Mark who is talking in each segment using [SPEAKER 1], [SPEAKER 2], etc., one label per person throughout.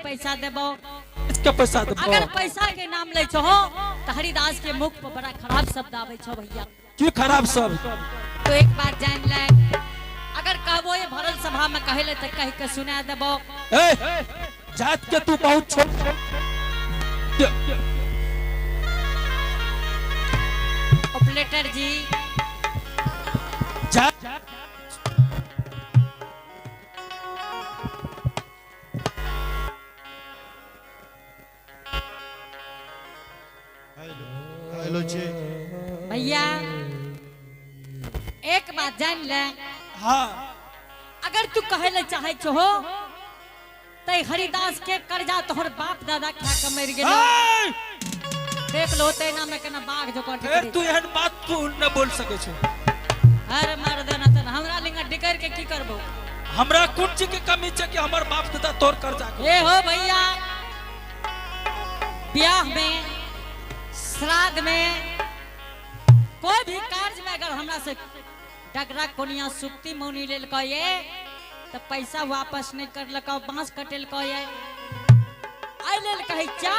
[SPEAKER 1] पैसा देबो।
[SPEAKER 2] के पैसा देबो।
[SPEAKER 1] अगर पैसा के नाम लै छहो तो हरिदास के मुख पर बड़ा खराब शब्द आवे छो भैया।
[SPEAKER 2] की खराब शब्द?
[SPEAKER 1] तो एक बात जान ले, अगर कहबो ये भरल सभा में कहे ले तो कह के सुना देबो।
[SPEAKER 2] ए जात के तू बहुत छोट।
[SPEAKER 1] ऑपरेटर जी।
[SPEAKER 2] जात
[SPEAKER 3] हेलो जी।
[SPEAKER 1] भैया एक बात जान ले।
[SPEAKER 2] हाँ।
[SPEAKER 1] अगर तू कहे ले चाहे छहो तो हरिदास के कर्जा तोहर बाप दादा खा के मर गेलो।
[SPEAKER 2] ए!
[SPEAKER 1] देख लो तेना में केना बाघ जो
[SPEAKER 2] फेर तू एहन बात तू न बोल सके छो।
[SPEAKER 1] अरे मर देना तन हमरा लिंगा डिकर के की करबो?
[SPEAKER 2] हमरा कोन चीज के कमी छै कि हमर बाप दादा तोर कर्जा के?
[SPEAKER 1] ए हो भैया, ब्याह में, श्राद्ध में, कोई भी कार्य में अगर हमरा से डगरा कोनिया सुक्ति मौनी लेल ये तो पैसा वापस नहीं करलको, बांस कटेलको ये आई लेल कहै चा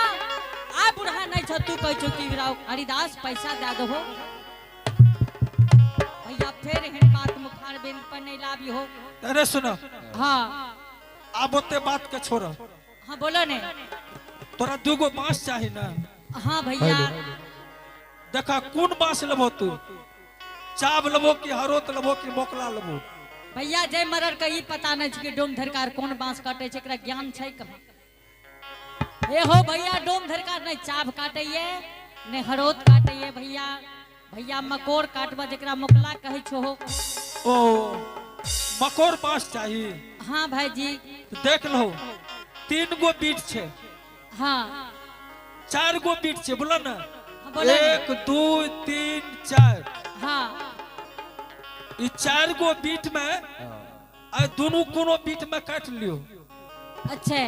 [SPEAKER 1] आ बुढ़ा नहीं छ तू कहै छो कि राव हरिदास पैसा दे दहो। भैया फिर एहन बात मुखार बिंद पर नहीं लाबी हो।
[SPEAKER 2] अरे सुनो।
[SPEAKER 1] हाँ।
[SPEAKER 2] आब ओते बात के छोड़।
[SPEAKER 1] हाँ बोलो ने।
[SPEAKER 2] तोरा दूगो बांस चाही ना?
[SPEAKER 1] हाँ भैया।
[SPEAKER 2] देखा कोन बांस लेबो तू? चाब लेबो कि हरोत लेबो कि मोकला लेबो?
[SPEAKER 1] भैया जय मरर के ई पता नहीं छै कि डोम धरकार कोन बांस काटे छै, एकरा ज्ञान छै कहाँ? ए हो भैया, डोम धरकार नहीं चाभ काटे ये नहीं हरोत काटे ये भैया। भैया मकोर काटबा जकरा मोकला कहै छो।
[SPEAKER 2] ओ मकोर बांस चाही?
[SPEAKER 1] हाँ भाईजी।
[SPEAKER 2] तो देख लो 3 गो बीट छै।
[SPEAKER 1] हाँ।
[SPEAKER 2] 4 गो बीट छै, बोला ना।
[SPEAKER 1] हाँ, बोला ने।
[SPEAKER 2] 1 2 3 4।
[SPEAKER 1] हाँ।
[SPEAKER 2] ई 4 गो बीट में आ दोनों कोनो बीट में काट लियो।
[SPEAKER 1] अच्छा।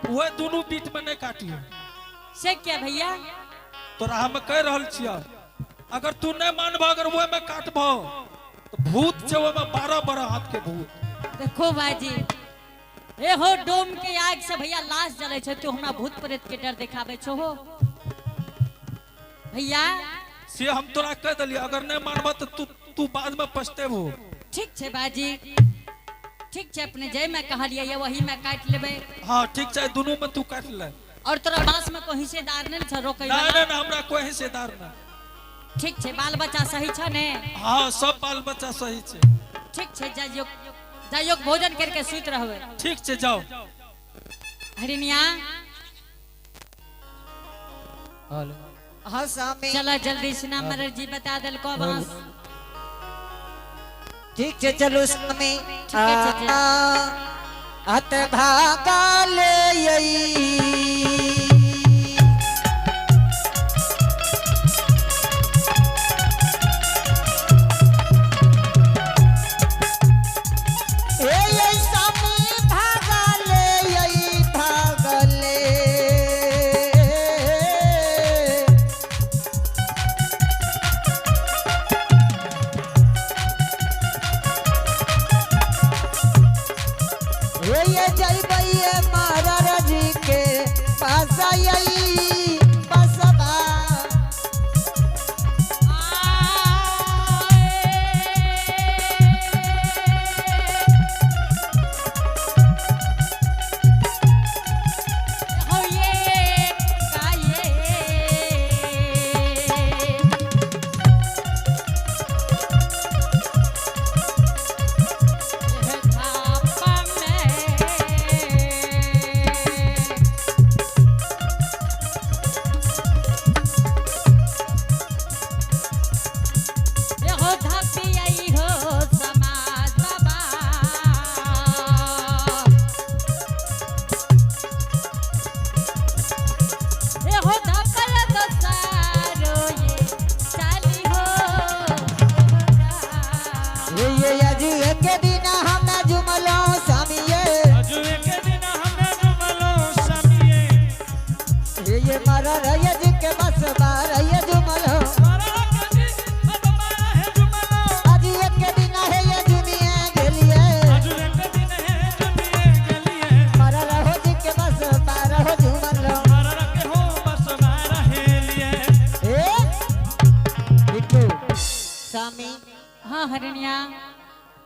[SPEAKER 2] वह दोनों बीट में नहीं काटियो।
[SPEAKER 1] से क्या भैया?
[SPEAKER 2] तोरा हम कह रहल छियो, अगर तू नहीं मानबो, अगर वह में काटबो तो भूत छे ओमे 12 12 हाथ के भूत।
[SPEAKER 1] देखो भाईजी, ए हो डोम के आग से भैया लाश जले छे, तू हमरा भूत प्रेत के डर दिखावे छो हो भैया।
[SPEAKER 2] से हम तोरा कह दिलियो, अगर नहीं मानबो तो तू तू बाद में पछतेबो।
[SPEAKER 1] ठीक छे बाजी, ठीक छे, अपने जय में कहलिए ये वही में काट लेबे।
[SPEAKER 2] हाँ ठीक छे, दोनों में तू काट ले।
[SPEAKER 1] और तोरा बांस में कोई हिस्सेदार नहीं छ रोकै
[SPEAKER 2] ना?
[SPEAKER 1] वाला?
[SPEAKER 2] ना ना, हमरा कोई हिस्सेदार ना।
[SPEAKER 1] ठीक छे, बाल बच्चा सही छ ने?
[SPEAKER 2] हाँ सब बाल बच्चा सही छे।
[SPEAKER 1] ठीक छे, जाइयो जाइयो भोजन करके सुत रहबे।
[SPEAKER 2] ठीक छे जाओ।
[SPEAKER 1] हरिनिया।
[SPEAKER 4] हाँ स्वामी।
[SPEAKER 1] चलो जल्दी सिना मरर जी बता देल को बांस।
[SPEAKER 4] ठीक छे चलू स्वामी।
[SPEAKER 1] ठीक है, चल।
[SPEAKER 4] अत भागा ले यई। ए यई स्वामी भागा ले यई भागा ले। ये जइबै महाराज जी के
[SPEAKER 1] हाँ हरिणिया।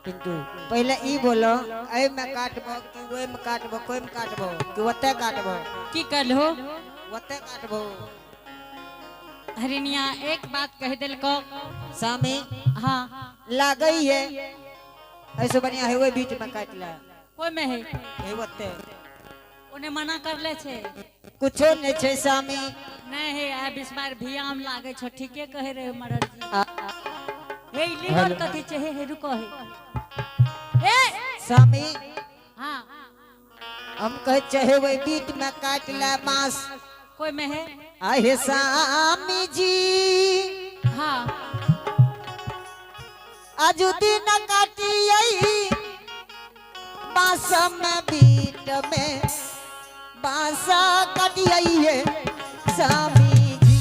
[SPEAKER 4] पिंटू पहले ई बोलो, एहि में काटबो कि ओहि में काटबो, कोई में काटबो कि ओते काटबो?
[SPEAKER 1] की कहलो?
[SPEAKER 4] ओते काटबो।
[SPEAKER 1] हरिणिया एक बात कह दिलको।
[SPEAKER 4] स्वामी।
[SPEAKER 1] हाँ।
[SPEAKER 4] लागई है ऐसे बढ़िया है, ओहि बीच में काट ला।
[SPEAKER 1] कोई में है?
[SPEAKER 4] है ओते।
[SPEAKER 1] उन्हें मना कर ले छे।
[SPEAKER 4] कुछो नहीं छे स्वामी।
[SPEAKER 1] नहीं है, आ बिस्मार भियाम लागे छो, ठीके कहे रहे मरल जी।
[SPEAKER 4] आ,
[SPEAKER 1] हे लीवर कथी छे? हे हे रुको, हे ए
[SPEAKER 4] स्वामी।
[SPEAKER 1] हाँ।
[SPEAKER 4] हम कहे चाहे वही बीच में काट ला मांस।
[SPEAKER 1] कोई में है?
[SPEAKER 4] आहे स्वामी जी।
[SPEAKER 1] हाँ।
[SPEAKER 4] आजू दिन काटियई बांस में, बीट में बांसा काटियई है स्वामी जी।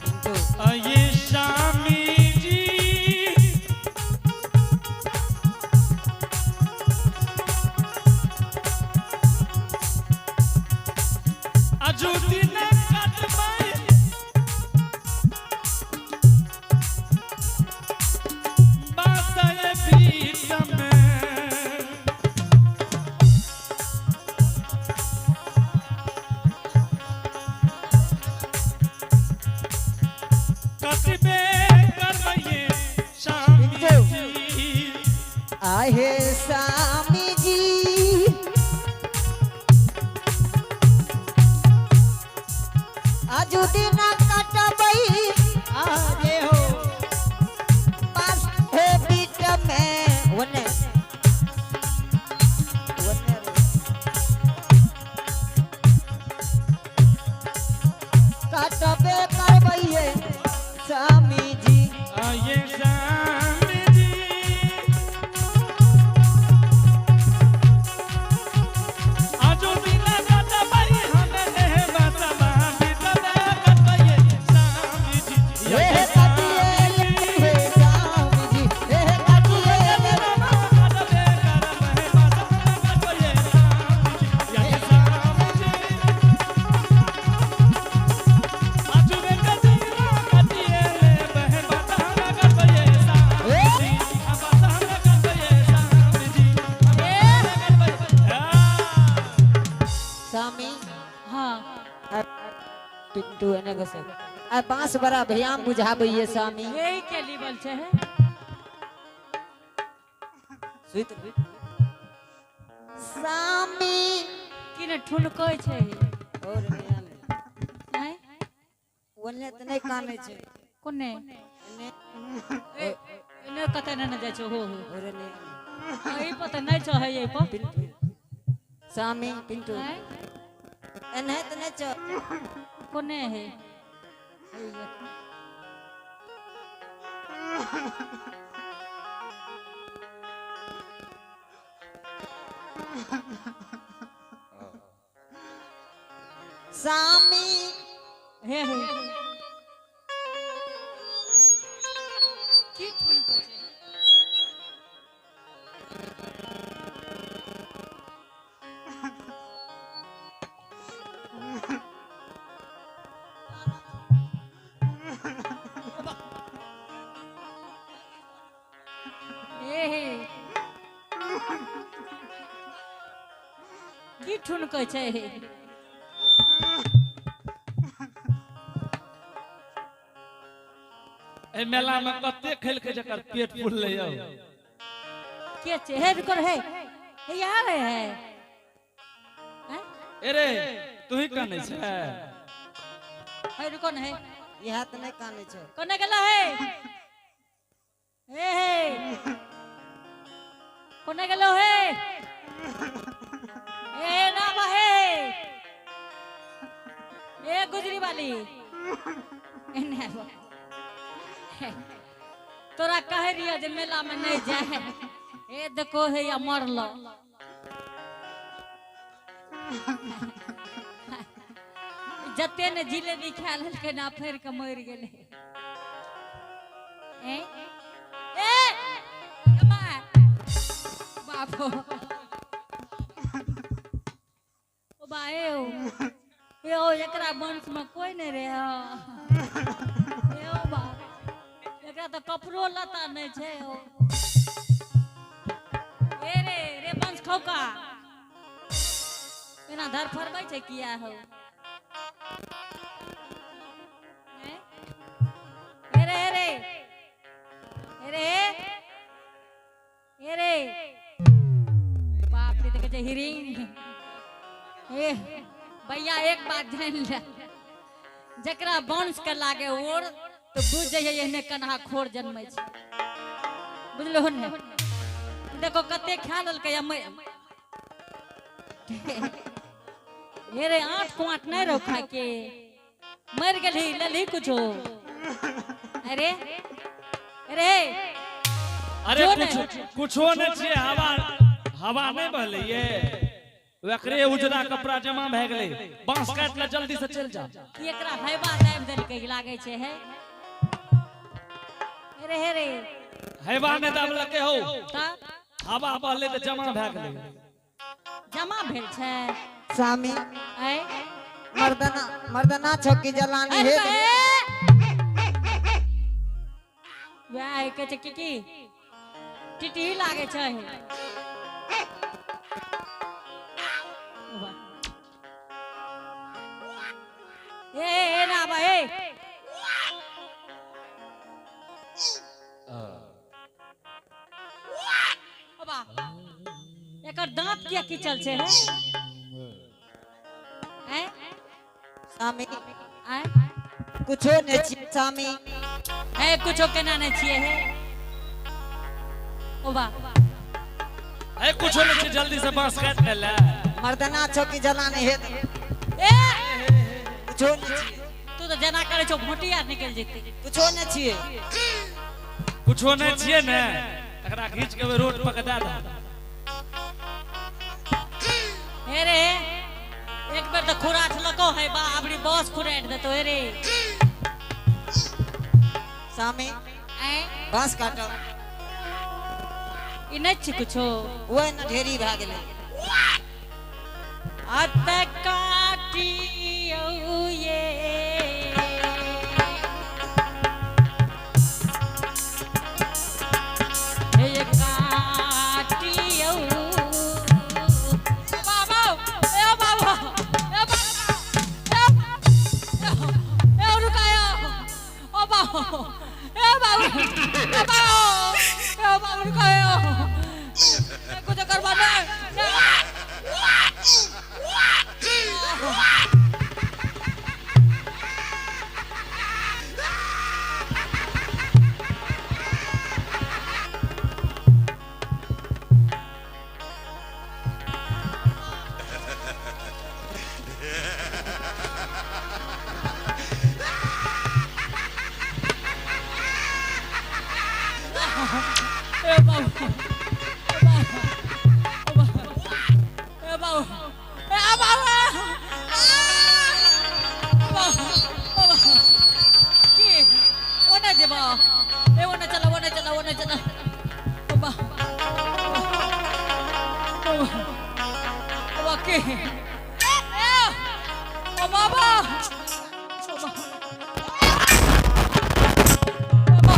[SPEAKER 4] पिंटू।
[SPEAKER 2] ये स्वामी जी। आजू दिन काटबै बाँसय बीच में। कटबे करबै स्वामी
[SPEAKER 4] पिंटू।
[SPEAKER 2] जी।
[SPEAKER 4] आहे स्वामी जी, आजू दिन काटबै
[SPEAKER 1] आजे हो
[SPEAKER 4] बांस हे बीच में वने वने काटबे करबै स्वामी जी।
[SPEAKER 2] आये स्वामी जी। आजो दिन कटबै हमे बसवा बितबे करबै स्वामी जी।
[SPEAKER 4] हे काटिए हे स्वामी जी, हे काटिए।
[SPEAKER 2] कटबे करबै बसवा कटबै स्वामी जी। ये स्वामी जी। आजो दिन कटिए ले बसवा कटबै स्वामी जी। बसवा कटबै स्वामी जी।
[SPEAKER 4] स्वामी।
[SPEAKER 1] हाँ।
[SPEAKER 4] पिंटू एने घुसे आ बांस बड़ा भयाम बुझाबैये स्वामी।
[SPEAKER 1] यही के लीवल छे है।
[SPEAKER 4] सुइत स्वामी।
[SPEAKER 1] की ने ठुनकै छे?
[SPEAKER 4] और नया ले।
[SPEAKER 1] हैं?
[SPEAKER 4] ओने त नहीं काने छे।
[SPEAKER 1] कोने?
[SPEAKER 4] एने।
[SPEAKER 1] ए एने कते ने जाइ छो हो हो।
[SPEAKER 4] और एने।
[SPEAKER 1] एहि पर त नहीं छो है, एहि पर।
[SPEAKER 4] पिंटू स्वामी, पिंटू।
[SPEAKER 1] हैं?
[SPEAKER 4] एने त नहीं छो।
[SPEAKER 1] कोने है?
[SPEAKER 4] स्वामी।
[SPEAKER 1] हे हे की ठुनकै छे? हे हे की ठुनकै छै? हे
[SPEAKER 2] एहि मेला में कते खेलके जकर पेट फूलले यौ।
[SPEAKER 1] के छै? हे रुको, हे हे यहाँ रहे है हैं?
[SPEAKER 2] ए रे, तू ही कानै छै?
[SPEAKER 1] हे रुको न, हे।
[SPEAKER 4] इहा त नहीं काने छो।
[SPEAKER 1] कोने गेला? हे हे हे कोने गेलो? हे ए ना बा, हे ए गुजरी वाली, एने आबो। हे, तोरा कहे रहियो जे मेला में नहीं जाए, ए देखो हे या मरलो। जते ने जिलेबी खा लेलकै ना, फेर के मरि गेलै। ए ए माय बापो, ओ बा, ए ओ ए ओ, एकरा वंश में कोई नहीं रहे। एकरा तऽ कपड़ो लत्ता नहि छै हो। ए रे रे बंश खौका, एना धरफड़बै छै किया हो? हैं? ए रे, ए रे, ए रे, ए रे, बाप रे, देखै छै हिरिंग। ए भैया, एक बात जानि ले, जकरा वंश के लागे ओर तो बुझ जइहे एहने कन्हा खोर जन्मै छै, बुझलो ने? देखो कते खा लेलकै। हे रे, आठ कुआट नहीं रहो खा के मर गेलही, ललही कुछो। अरे अरे।
[SPEAKER 3] अरे।
[SPEAKER 1] जो
[SPEAKER 3] कुछ
[SPEAKER 1] नहीं।
[SPEAKER 3] कुछो नहीं छियै, हवा हवा नहीं बहलै ये, ओकरे उजरा कपड़ा जमा भए गेलै। बांस काटि ले, जल्दी से चलि जा।
[SPEAKER 1] कि एकरा हैवा दाबि देलकै लागै छै है। अरे हे रे।
[SPEAKER 3] हैवा नहि दाबलकै हौ।
[SPEAKER 1] तऽ?
[SPEAKER 3] हवा बहलै तऽ जमा भए गेलै।
[SPEAKER 1] जमा भेल छै?
[SPEAKER 4] स्वामी।
[SPEAKER 1] ऐ।
[SPEAKER 4] मर्दाना मर्दाना छौ कि जलानी
[SPEAKER 1] अरे
[SPEAKER 4] हे?
[SPEAKER 1] वएह कहै छै की की टिटही लागै छै। वाह। ए ए, ए ना बा ए। ओ बा, एकर दांत किया खींचल छै हे? ऐ?
[SPEAKER 4] स्वामी।
[SPEAKER 1] ऐ?
[SPEAKER 4] कुछो नहीं छी स्वामी।
[SPEAKER 1] ए, कुछो केना नहि छियै हे? ओ बा।
[SPEAKER 3] ए, कुछो नहीं छै, जल्दी से बांस काटि ले ले।
[SPEAKER 4] मर्दाना छौ कि जलानी हे?
[SPEAKER 1] ए।
[SPEAKER 4] कुछो नहीं छियै।
[SPEAKER 1] तू तऽ जेना करै छौ भोटी आर निकलि जेतै।
[SPEAKER 4] कुछो नहीं छियै।
[SPEAKER 3] कुछो नहीं छियै ने, एकरा घींच के रोड पर के दए दे।
[SPEAKER 1] हे रे, एक बेर तऽ खुराठ लको है बा, अबरी बस खुराट देतो। हे रे।
[SPEAKER 4] स्वामी।
[SPEAKER 1] ऐ?
[SPEAKER 4] बांस काटो।
[SPEAKER 1] ई नहि छै कुछो।
[SPEAKER 4] वह न ढेरी भए गेलै।
[SPEAKER 1] अत काटियौ ये। हे काटियौ। बाबा, ए बाबा, ए बाबा, ए, ए रुकायो। ओ बाबा, ए बाबा, ए बाबा, ए बाबा, रुकायो। कुछ करबा नहीं। ए बाबू, ए बाबू, ए बाबू, ए बाबू, की ओने जेबा? ए, ओने चला, ओने चला, ओने चला। ओ बा, ओ बा, की? ए ओ बाबा, ओ बा, ओ बा,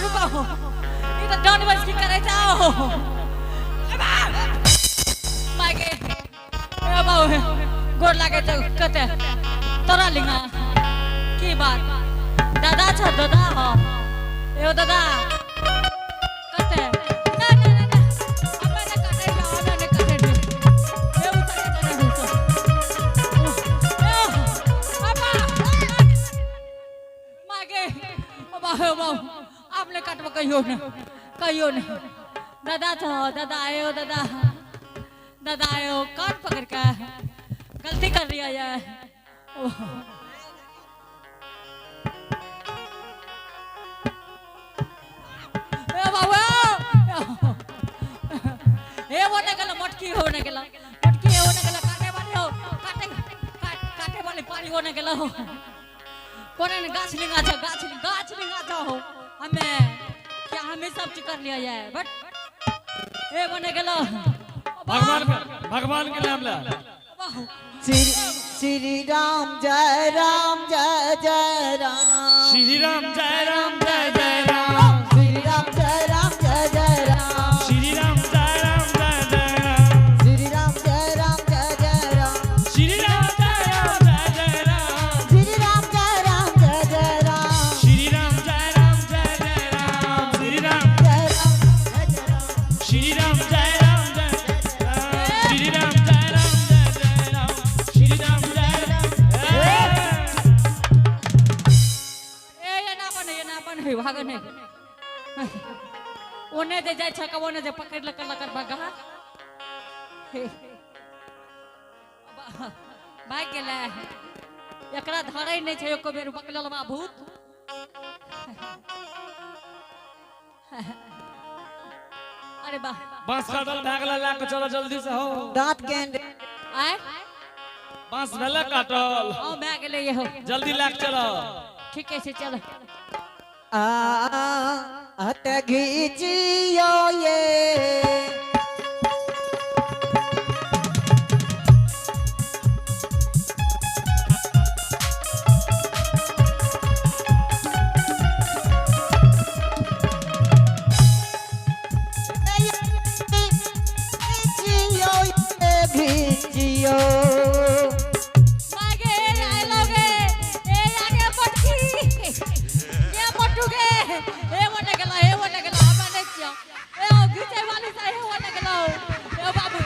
[SPEAKER 1] रुको। गोर लागे छै। कते तोरा लिंगा की बात? दादा छ, दादा हो। एगो दादा कते? ना ना ना ना, हमे ने काटे छौ, हमे ने काटे छौ। ए, उतर, उतर, उतर। ए, अब्बा, मागे, ओ बा, ओ बा, आपने काटबो कहियो ने, कहियो ने। दादा छो, दादा आयो, दादा, दादा आयो। कान पकड़ के गलती कर लिया ये। ओ ए बाबू, ए वो ने गेला, मोटकी हो ने गेला, मोटकी हो ने गेला, काटे वाली हो, काटे काटे वाली पारी हो ने गेला हो। कोने ने गाछ लिंगा छ, गाछ, गाछ लिंगा छ हो। हमें क्या, हमें सब चीज कर लिया जाए बट ए बने गेलो।
[SPEAKER 3] भगवान के, भगवान के नाम ले।
[SPEAKER 4] श्री श्री राम जय राम जय जय राम।
[SPEAKER 3] श्री राम जय राम जय जय राम।
[SPEAKER 4] श्री राम जय राम जय जय राम।
[SPEAKER 3] श्री राम जय राम जय जय राम।
[SPEAKER 4] श्री राम जय राम जय जय राम।
[SPEAKER 3] श्री राम जय राम जय जय राम।
[SPEAKER 4] श्री राम जय राम जय जय राम।
[SPEAKER 3] श्री राम जय राम जय जय राम। श्री राम
[SPEAKER 4] जय राम जय जय राम।
[SPEAKER 3] श्री राम जय राम जय राम। श्री राम जय राम जय जय राम। श्री राम जय राम।
[SPEAKER 1] ए एना बने, एना बने, भाग नहीं। ओने जे जाइ छै ओने जे पकड़ लकर लकर भगा। हे भाग गेलै। एकरा धरै नहि छै एको बेर बकललवा भूत। अरे वाह।
[SPEAKER 3] बांस काटल भए गेलै, लए के चलो जल्दी से हो।
[SPEAKER 4] दांत के
[SPEAKER 1] आय।
[SPEAKER 3] बांस भेलै काटल।
[SPEAKER 1] हाँ भए गेलै इहो।
[SPEAKER 3] जल्दी लए के चलो।
[SPEAKER 1] ठीके छै चल।
[SPEAKER 4] आ हत घीचियो ये। घीचियो ये घीचियो।
[SPEAKER 1] मागे आय लोगे ए आगे मोटकी ये मोटू गे ए मोटे गेलो, ए मोटे गेलो, हमरा नहि छियो। ए ओ घिचै वाली से ए मोटे गेलो। ए बाबू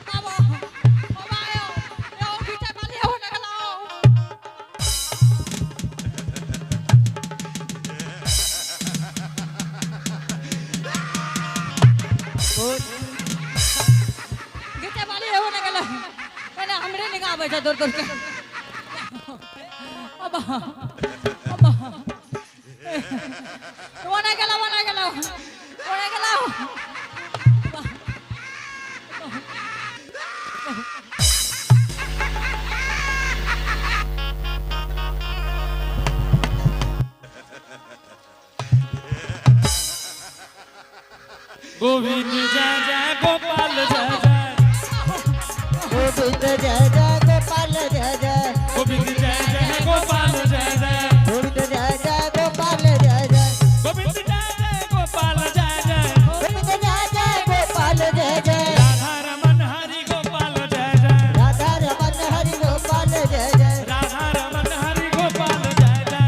[SPEAKER 1] बाबू बाबा आयो। ए ओ घिचै वाली ए मोटे गेलो। घिचै वाली ए मोटे गेलो। एना हमरे निगाह आबै छै दौड़ दौड़ के। अब अब ओने गेलो, ओने गेलो, ओने गेलो।
[SPEAKER 3] गोविंद जय जय गोपाल जय जय।
[SPEAKER 4] गोविंद जय जय गोपाल जय जय।
[SPEAKER 3] गोविंद जय जय गोपाल जय जय।
[SPEAKER 4] गोविंद जय जय गोपाल जय जय।
[SPEAKER 3] गोविंद जय जय गोपाल जय जय।
[SPEAKER 4] गोविंद जय जय गोपाल जय जय।
[SPEAKER 3] राधा रमन हरि गोपाल जय जय।
[SPEAKER 4] राधा रमन हरि गोपाल जय जय।
[SPEAKER 3] राधा रमन हरि गोपाल जय जय।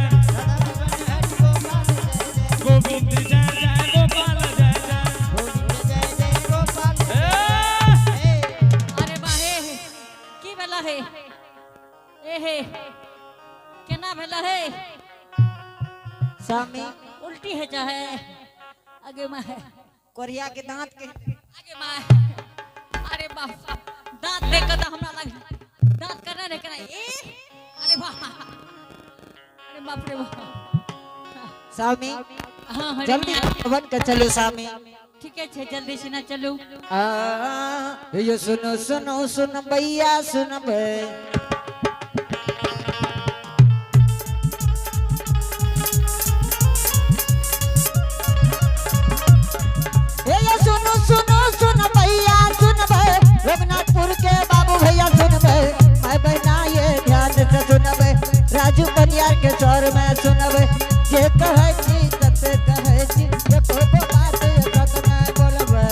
[SPEAKER 3] गोविंद जय जय गोपाल जय जय।
[SPEAKER 4] गोविंद जय जय गोपाल।
[SPEAKER 3] ए!
[SPEAKER 1] अरे बाहे की भेला हे? ए हे केना भेला हे?
[SPEAKER 4] स्वामी
[SPEAKER 1] उल्टी है चाहे आगे माँ है।
[SPEAKER 4] कोरिया के दांत के
[SPEAKER 1] आगे माँ। अरे बाप, दांत देख के तो हमरा लग दांत करना नहीं करना। ए अरे बाप, अरे बाप रे बाप।
[SPEAKER 4] स्वामी
[SPEAKER 1] हाँ हरे
[SPEAKER 4] जल्दी बन के चलो स्वामी।
[SPEAKER 1] ठीक है छे, जल्दी से ना चलू।
[SPEAKER 4] आ यो सुनो सुनो सुन भैया सुन बे। ए यो सुनो सुनो सुन भैया सुन बे। रघुनाथपुर के बाबू भैया सुन बे। मैं बहना ये ध्यान से सुन बे। राजू परियार के स्वर में सुन बे। जे कहै छी तते कहै छी, एको गो बात सत में बोलबे।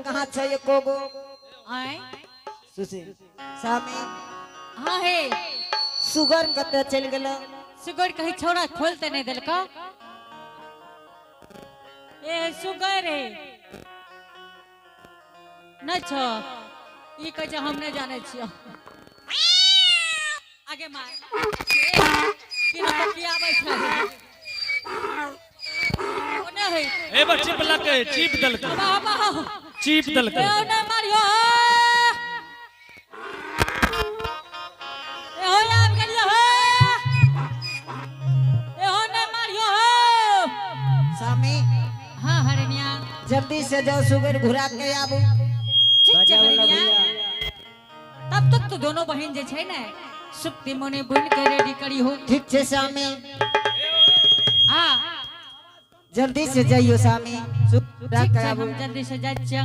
[SPEAKER 4] कहाँ छै एको गो?
[SPEAKER 1] आय।
[SPEAKER 4] सुशील स्वामी।
[SPEAKER 1] हाँ हे।
[SPEAKER 4] सुगर कते चलि गेलो?
[SPEAKER 1] सुगर कहीं छोड़ा खोलते नहीं देलका। ए सुगर है नहीं छो, ई कहै छै हम नहीं जानै छियो। आगे मार की हम की आबै छै ओने है।
[SPEAKER 3] ए बा चिपलकै, चीप देलकै।
[SPEAKER 1] बाबा बाबा।
[SPEAKER 3] चीप देलकै।
[SPEAKER 1] ए ओने मारियो। ए हो आब गेलियो हो। ए हो ने मारियो हो।
[SPEAKER 4] स्वामी।
[SPEAKER 1] हाँ हरनिया।
[SPEAKER 4] जल्दी से जाओ, सुगर घुरा के आबू।
[SPEAKER 1] ठीक छै हरनिया। तब तक तो दोनों बहन जे छै ने सुक्ति मुनि बुन के रेडी करी हो।
[SPEAKER 4] ठीक छै स्वामी।
[SPEAKER 1] हाँ।
[SPEAKER 4] जल्दी से जाइयो स्वामी, सुगर घुरा
[SPEAKER 1] ठीक
[SPEAKER 4] के
[SPEAKER 1] छै,
[SPEAKER 4] आबू।
[SPEAKER 1] हम जल्दी से जाइ छियै।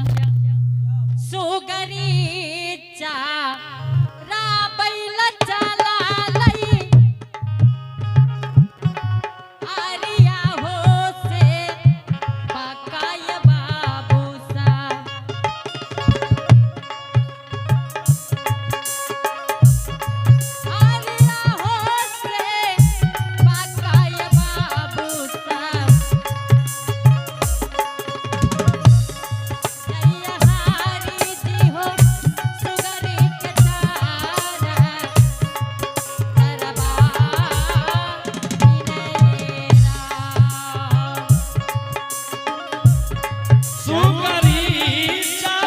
[SPEAKER 1] सुगरी चा रा बैल चला लई आरिया हो से बकाय बाबू सा। आरिया हो से बकाय बाबू सा। जय हारी जी हो सुगरी के तारा दरबार मिनेरा।
[SPEAKER 3] सुगरी चा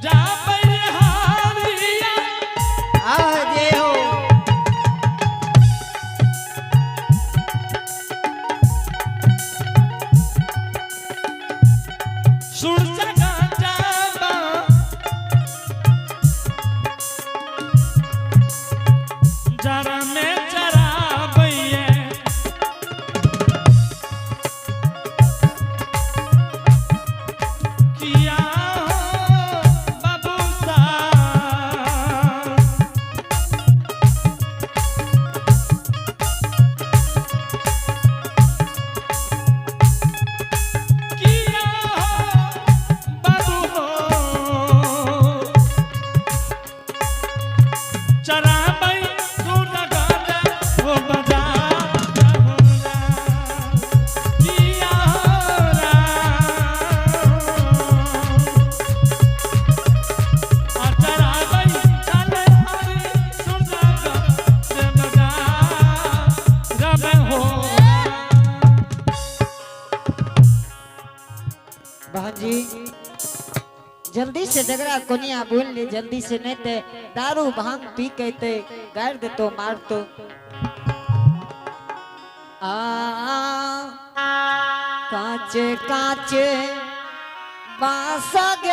[SPEAKER 3] जा परिहारिया।
[SPEAKER 4] आ जे हो।
[SPEAKER 3] सुर सगा जाबा जरा में चराबैये। किया हो बाबू सा। किया हो बाबू हो चराबै सुन गाजा हो बजा किया हो राम। आ चराबै चल हरि सुन गाजा बजा रब हो।
[SPEAKER 4] बहन जी, जल्दी से झगड़ा कोनिया बोल ले जल्दी से, नहीं ते दारू भांग पी के ते गार देतो मार तो। आ काचे काचे बांसा।